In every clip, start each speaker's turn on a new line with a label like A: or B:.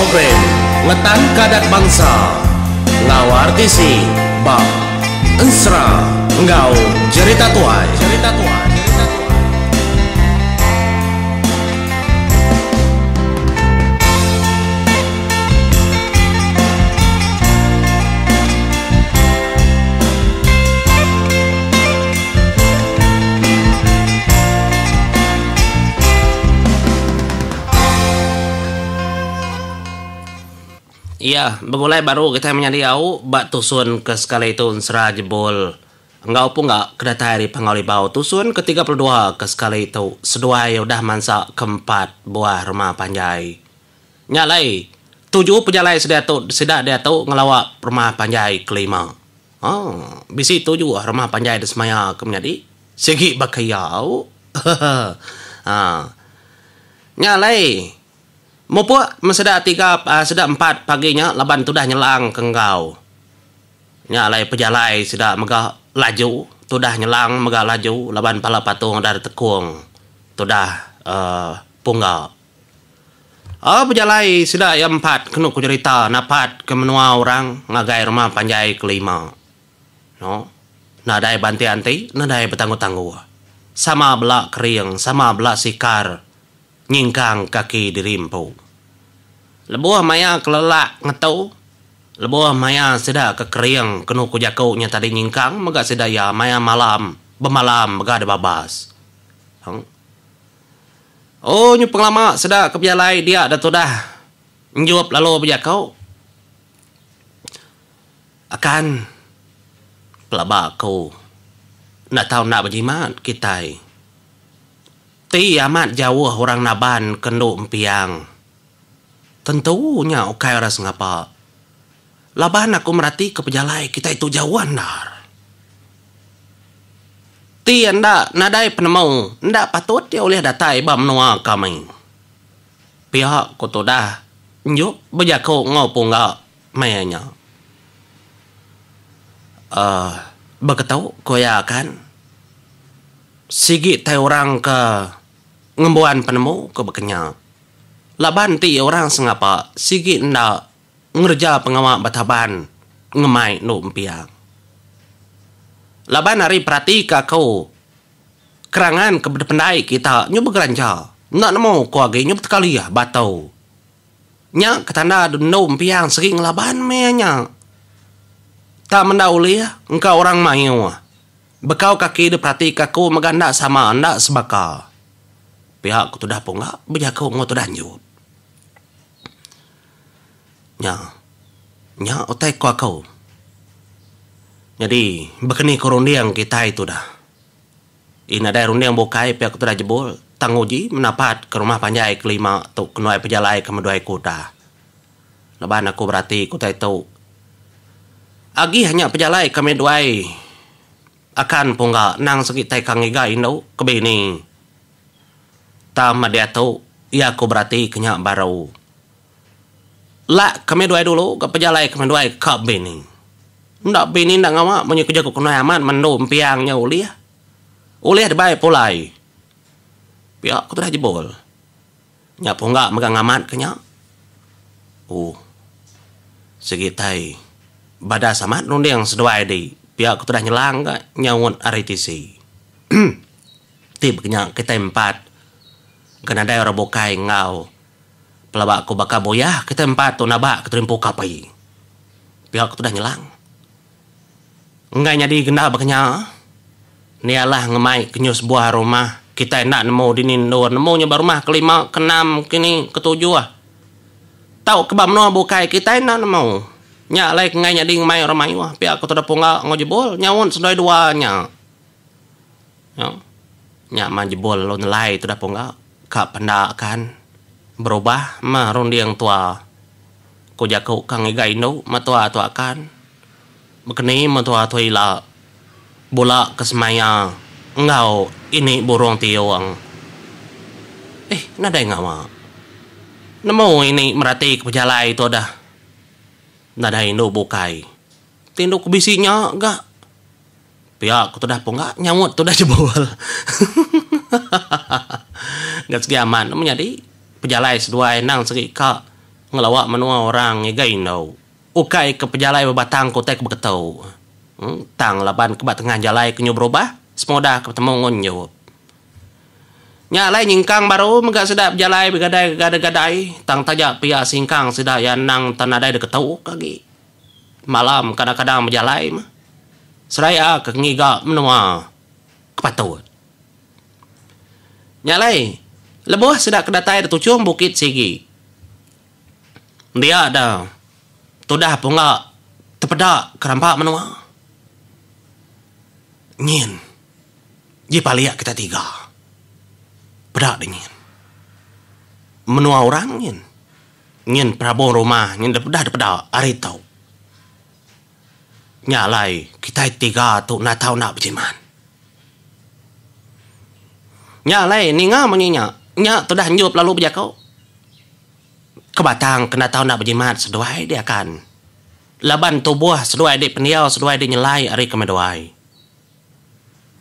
A: Program Ngetanka Adat Bansa enggau RTC ba Ensera enggau Jerita Tuai.
B: Iya, begulai baru kitai menyadi au ba tusun ke sekali tu ensera jebul enggau pungga ke datai ari Panggau Libau. Tusun ke 32 ke sekali tu seduai udah mansa ke empat buah rumah panjai. Nya alai, tuju pejalai sida tu sida diatu ngelawa rumah panjai kelima. Haa, bisi tuju rumah panjai disemaya ke menyadi sigi baka iya au. Haa. Nya alai, mupuk meseda tiga sida empat pagi nya laban tudah nyelang ke enggau. Nya alai pejalai sida mega laju, tudah nyelang mega laju laban pala patung udah ditekung tudah uhh pungga. Aaa pejalai sida iya empat kenu ku jerita napat ke menua orang ngagai rumah panjai kelima. No. Nadai banti anti, nadai betangguh-tangguh. Sama bela kering, sama bela sikar nyingkang kaki diri empu. Lebuh maya kelelak ngetu, lebuh maya sida ke kering kenu ku jaku nya tadi nyingkang mega sida iya maya malam bemalam mega dibabas. Heng. Oh nyu pengelama sida ke bejalai dia da tudah enjup lalu bejaku. Akan pelaba aku enda tau enda bejimat kitai. Ti amat jauh orang naban ke endu empiang. Tentu nya ukai orang sengapa. Laban aku meratika pejalai kitai tu jauh endar. Ti enda nadai penemu enda patut iya ulih datai ba menua kami. Pia ku tudah Enjuk bejaku enggau Pungga maya nya. Uhh beketu ku iya kan. Sigi tai orang ke ngembuan penemu ke bekenya. Laban ti orang sengapa sigi enda ngereja pengawa betaban ngemai endu empiang. Laban ari peratika aku kerangan ke bedependai kita nyu begeranja enda nemu ku agi nyu betekalih batu. Nya ke tanda endu empiang sigi ngelaban meh nya. Tak menda ulih engka orang mayuh. Bekau kaki diperatika aku mega enda sama enda sebaka. Pia ku tudah pungga bejaku enggau tudah enjut. Nya. Nya utai ku aku. Nyadi, baka ni ku runding kitai tu dah. Ih nadai runding bukai pia ku tudah jebul, tang uji menapat ke rumah panjai kelima tu kenuai pejalai ke meduai ku udah. Laban aku berati ku utai tu. Agih nya pejalai kami duai akan pungga endang segi tai ka ngiga indu ke bini. Tang meh diatu iya ku berati ke nya baru. Lak kami duai dulu ga pejalai kami duai ka bini. Enda bini enda ngawa munyi ku jaku kenai amat mendu empiang nya ulih. Ulih dibai pulai. Pia ku tudah jebul. Nya pungga mega ngamat ke nya. Ooh. Sigi tai badas amat runding seduai di pia ku tudah nyelang ga nyaut ari tisi. Ti bekenya kitai empat ga nadai orang bukai enggau. Pelaba aku baka buyah kitai empat tu nabak ke terimpu kapi. Pia ku tudah nyelang. Enggai nyadi genda baka nya. Ni alah ngemai ke nyu sebuah rumah kitai enda nemu dini endur nemu nya ba rumah kelima kenam kini ketujuh. Tau ke ba menua bukai kitai enda nemu. Nya alai ke enggai nyadi ngemai orang mayuh pia ku tudah pungga enggau jebul nyaut seduai dua nya. Nya mah jebul lalu nelai tudah pungga ka penda kan berubah mah runding tua ku jaku ka ngiga indu mah tua tua kan bekeni mah tua tua ila bula ke semaya enggau ini burung tiung eh nadai ngawa nemu ini merati ke pejalai tu dah nadai indu bukai ti indu ke bisi nya ga. Pia ku tudah pungga nyaut tudah jebul. Ga segi amat nemu nyadi pejalai seduai endang segi ka. Ngelawa menua orang ngiga indu. Ukai ke pejalai bebatang ke utai ke beketu. Tang laban ke ba tengah jalai ke nyu berubah, semudah ke betemu enggau Enjup. Nya alai nyingkang baru mega sida bejalai begadai gadai-gadai tang taja pia singkang sida iya endang tan nadai diketu ke agi. Malam kadang-kadang bejalai meh seraya ke ngiga menua ke patut. Nya alai lebuh sida ke datai da tuchung bukit sigi dia da tudah pungga tepeda ke rampa menua. Nyin. Ji palik kita tiga. Peda deh nyin. Menua orang nyin. Nyin perabung rumah nyin deh peda peda ari tu. Nya alai kitai tiga tu enda tau enda bejimat. Nya alai ninga munyi nya, nya tudah enjup lalu bejaku. Ke batang ke enda tau enda bejimat seduai diakan. Laban tubuh seduai di pendiau seduai di nyelai ari kami duai.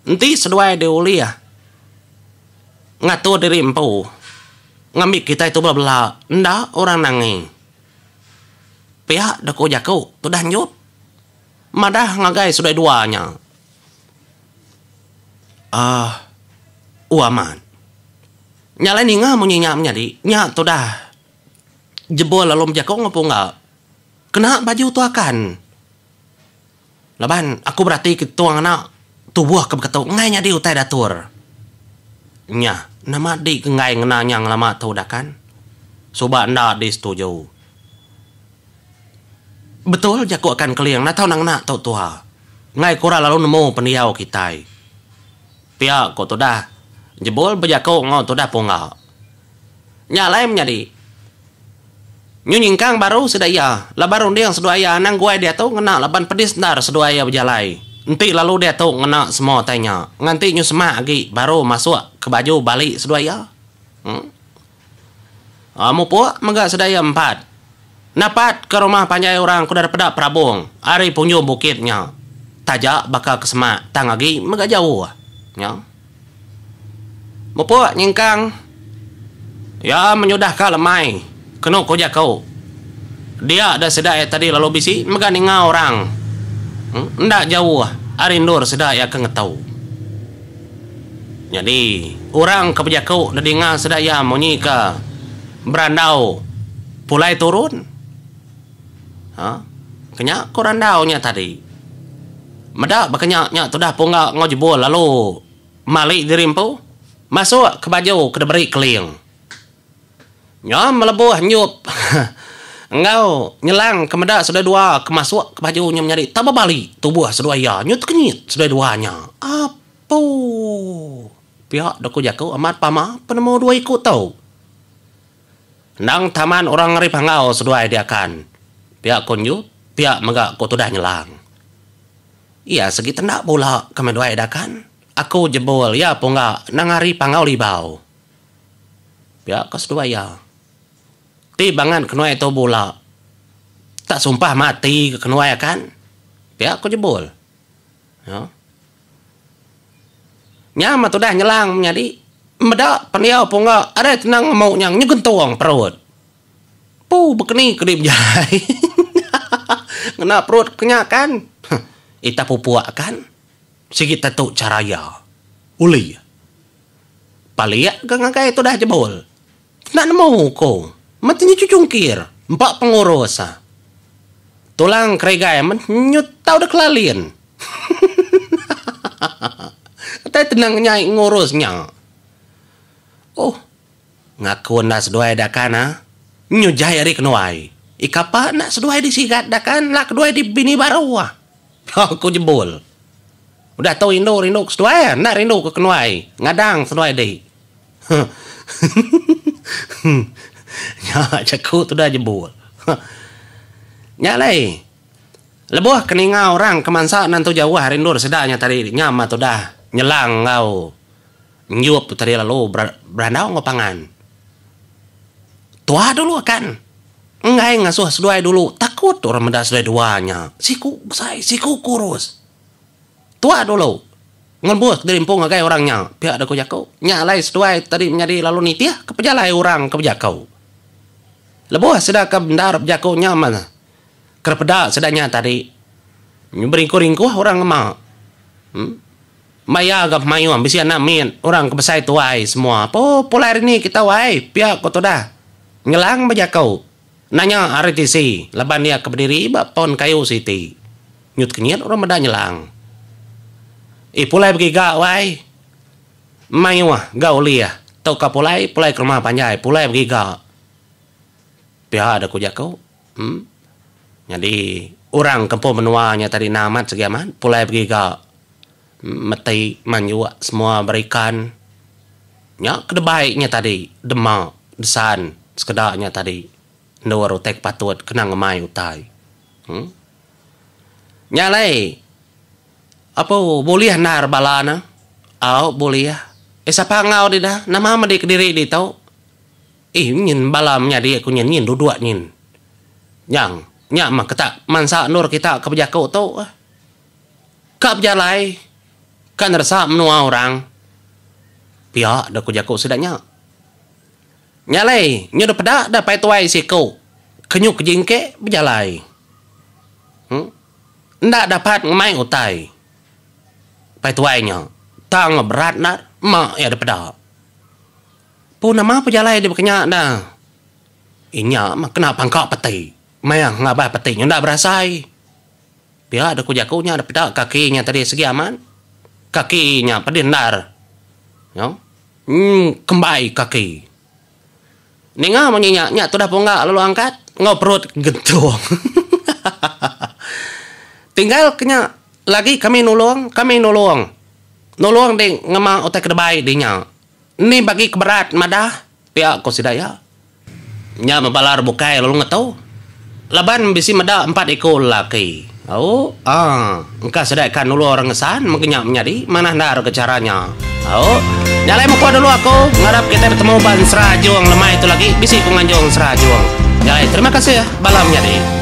B: Enti seduai deh ulih ngatur diri empu ngambi kitai tu bela-bela enda orang nangi. Pia deh ku jaku tudah Enjup madah ngagai seduai dua nya. Aaa u amat. Nya alai ninga munyi nya menyadi nya tudah jebul lalu bejaku enggau pungga kena baju tu akan. Laban aku berati ke tung anak tubuh ke beketu enggai nyadi utai datur. Nya, nama di ke enggai ngena nya ngelama tu dah kan? Suba enda di setuju. Betul jaku akan Keling enda tau ngena tu tua. Enggai ke orang lalu nemu pendiau kitai. Pia ko tudah Jebul bejaku enggau tudah Pungga. Nya alai menyadi. Nyu nyingkang baru sida iya, laban runding seduai iya anang guai diatu ngena laban pedis endar seduai iya bejalai. Enti lalu diatu ngena semua utai nya, nganti nyu semak agi baru masuk ke baju bali seduai iya. Em. Mupuk mega sida iya empat. Napat ke rumah panjai orang ke udah dipeda perabung ari punjung bukit nya. Taja baka ke semak tang agi mega jauh. Nya. Mupuk nyingkang iya menyudah ka lemai kenu ku jaku. Dia da sida iya tadi lalu bisi mega ninga orang enda jauh ari endur sida iya ke ngetu. Nyadi orang ke bejaku da dinga sida iya munyi ke berandau pulai turun. Ha kenya ku randau nya tadi. Meda baka nya nya tudah pungga enggau jebul lalu mali diri empu masuk ke baju ke diberi Keling. Nya melebuh nyup enggau nyelang ke meda seduai dua ke masuk ke baju nya menyadi tau bebali tubuh seduai iya nyu tekenyit seduai dua nya. Apoo. Pia deh ku jaku amat pama penemu dua iku tu. Endang taman orang ari Panggau seduai diakan. Pia ku Enju, pia mega ku tudah Nyelang. Iya segi tenda bula kami duai dakan. Aku jebul iya pungga nang ari Panggau Libau. Pia ku seduai iya. Ti bangat kenuai tu bula. Tak sumpah mati ke kenuai akan. Pia ku jebul. Ya. Nya mah tudah nyelang menyadi meda pendiau pungga adai tenang ngemu nya nyegentung perut. Pu bekeni ke di bejalai. Ngena perut ke nya kan. Ita pupuk kan. Sigi tetu chara iya. Uli. Palik ga ngagai tudah jebul. Enda nemu ko. Meti nyu chungkir. Empa pengurus. Tulang kerigai men nyu tau dek kelalin. Utai tenang nyai ngurus nya. Oh. Ngaku enda seduai dakan ah. Nyu jai ari kenuai. Ikapa enda seduai disigat dakan la keduai di bini baru ah. Ku jebul. Udah tu indu rindu ke seduai enda rindu ke kenuai. Ngadang seduai di. Nya jaku tudah jebul. Nya alai lebuh ke ninga orang ke mansa nentu jauh ari endur sida nya tadi nya mah tudah nyelang enggau ngiup tadi lalu berandau enggau pangan. Tua dulu akan enggai ngasuh seduai dulu takut orang meda seduai dua nya siku besai siku kurus. Tua dulu. Ngelebus diri empu ngagai orang nya, pia deh ku jaku. Nya alai seduai tadi menyadi lalu nitih ke pejalai orang ke bejaku. Lebuh sida ke bendar bejaku nya meh ke peda sida nya tadi. Beringkuh-ringkuh orang ngema. Em. Maya ga pemayuh bisi anak mit orang ke besai tuai semua. Apo pulai hari ni kita wai pia ku tudah. Ngelang bejaku. Nanya ari tisi laban iya ke bediri ba pon kayu siti. Nyut kenyit orang meda nyelang. Eh pulai begiga wai. Mayuh ga ulih tauka pulai pulai ke rumah panjai pulai begiga. Pia da ku jaku. Em. Nyadi orang ke empu menua nya tadi endang amat segi amat pulai begiga meti manjuk semua berikan. Nya ke debai nya tadi dema desan sekeda nya tadi endur utai ke patut kena ngemai utai. Em. Nya alai Apu bulih endar bala ne. Au bulih. Eh sapa enggau dih dah nama medi kediri ditu. Ih nyin bala menyadi aku nyin nyin duduk nyin. Nyang nya mah ketak mansa endur kita ke bejaku tu. Ka bejalai ka neresa menua orang. Pia deh ku jaku sida nya. Nya alai nyu deh peda deh pai tuai siku ke nyu kejingke bejalai. Huh. Enda dapat ngemai utai. Pai tuai nya tang berat enda ma iya dipeda. Pu nama pejalai dibaka nya da. Inya mah kena pangka peti. Maya ngabah peti nya enda berasai. Pia da ku jaku nya dipeda kaki nya tadi sigi amat. Kaki nya pedih endar. Em kembai kaki. Ninga munyi nya, nya tudah pungga lalu angkat enggau perut gentung. Tinggal ke nya lagi kami nulung, kami nulung. Nulung di ngema utai ke debai di nya. Ni bagi ke berat madah, pia ko sida iya. Nya meh bala bukai lalu ngetu. Laban bisi meda empat iku lelaki. Au, aa, engka sida ika nulung orang ngesan mega nya menyadi manah endar ga chara nya. Au, nya alai mupuk dulu aku ngarap kitai betemu ba ensera ajung lemai tu lagi bisi ku nganjung ensera ajung. Nya alai terima kasih bala menyadi.